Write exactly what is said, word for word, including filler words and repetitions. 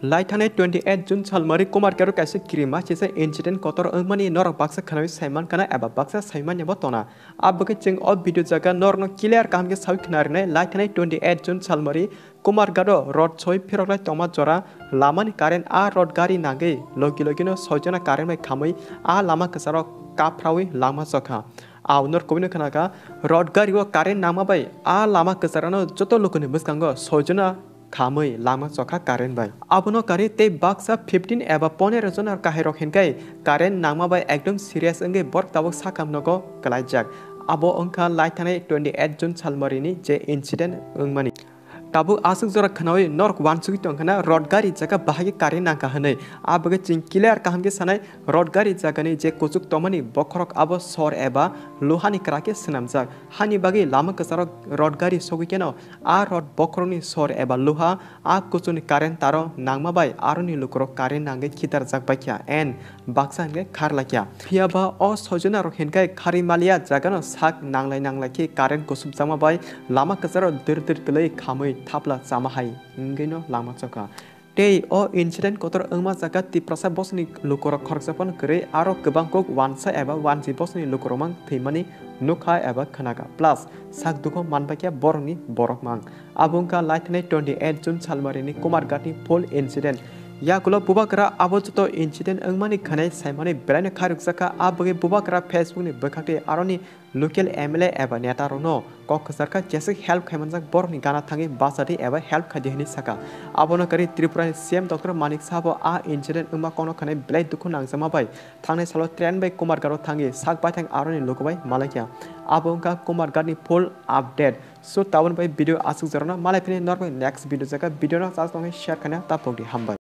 Lai thanai twenty eight June salmari Kumarghat o kaisa kirima sisa incident kotor wngmani norok baksa khwnawi saimankha eba baksa saimanya bo tona. Abokhe chwng o video jaga norokno clear kaham khe sawi khwna rinai. Lai thanai twenty eight June salmari Kumarghat o road soi phiroknai tongma jora lamani current a road gari nangwi logi logino soijona current bai khamwi a lama kwcharo kaphrawi langma chokha. Aunor kubuni khwnakha road gari o current nangma bai a lama kwcharano joto lukuni bwskango soijona khamwi langma chokha current bai. Abono kari tei baksa fifteen eba ponero jona kahairok hinkai current nangma bai ekdom serious wngwi borok tabuk sakam nogo kwlaijak. Abo wngkha lai thanai twenty eight June salmarini je incident wngmani. Tabuk aswk jora khwnawi norok wansugwi tongkha na road gari jaga bahai khe current nangkha hwnwi. Abokhe chwng clear kaham khe sanai road gari jagani je kuchuk tongmani bokhorok abo sor eba luhani kwrak khe swnamjak. Hani bagwi lama kwcharo road gari sogwi kheno a road bokhorokni sor eba luha a kuchukni current taro nangma bai aroni lukurok current nangwi khitarjak baikha and baksa hinkhe kharlakya. Phiyaba o soijonarok hinkhe kharwi maliya jagano sak nanglai nanglai khe current kusupjakma bai lama kwcharo dir dir kwlwi khamwi thapla chama hai wngwino langma chokha. Tei o incident kotor wngma jaga Tiprasa bosongni lukurok khoroksa phano kwrwi aro kwbang kuk wansa eba wanji bosongni lukurok mang thwimani nukha eba khwnakha. Plus sak dukho manbaikya borokni borok mang. Abo wngkha lai thanai twenty eight June salmarini Kumarghatni full incident. Yagulo bubagra abo joto incident wngmani khwnai saimani belaino khairokjakha. A bagwi bubagra Facebookni bwkhak tei aroni local M L A eba netarokno kok kwcharkha jeswk help khaimanjak borokni gana thangwi bachadi eba help khaidi hwnwi sakha. Abono kwrwi Tripurani C M Doctor Manik Saha bo a incident wngma kokno khwnai belai dukhu nangjakma bai thangnai salo train bai Kumarghat o thangwi sak baithang aroni luku bai malaikha. Abo wngkha Kumarghatni full update. So tabuk bai video aswk jorano malai phini norok bai next video jaga video no chas tongwi share khaina tapokdi hambai.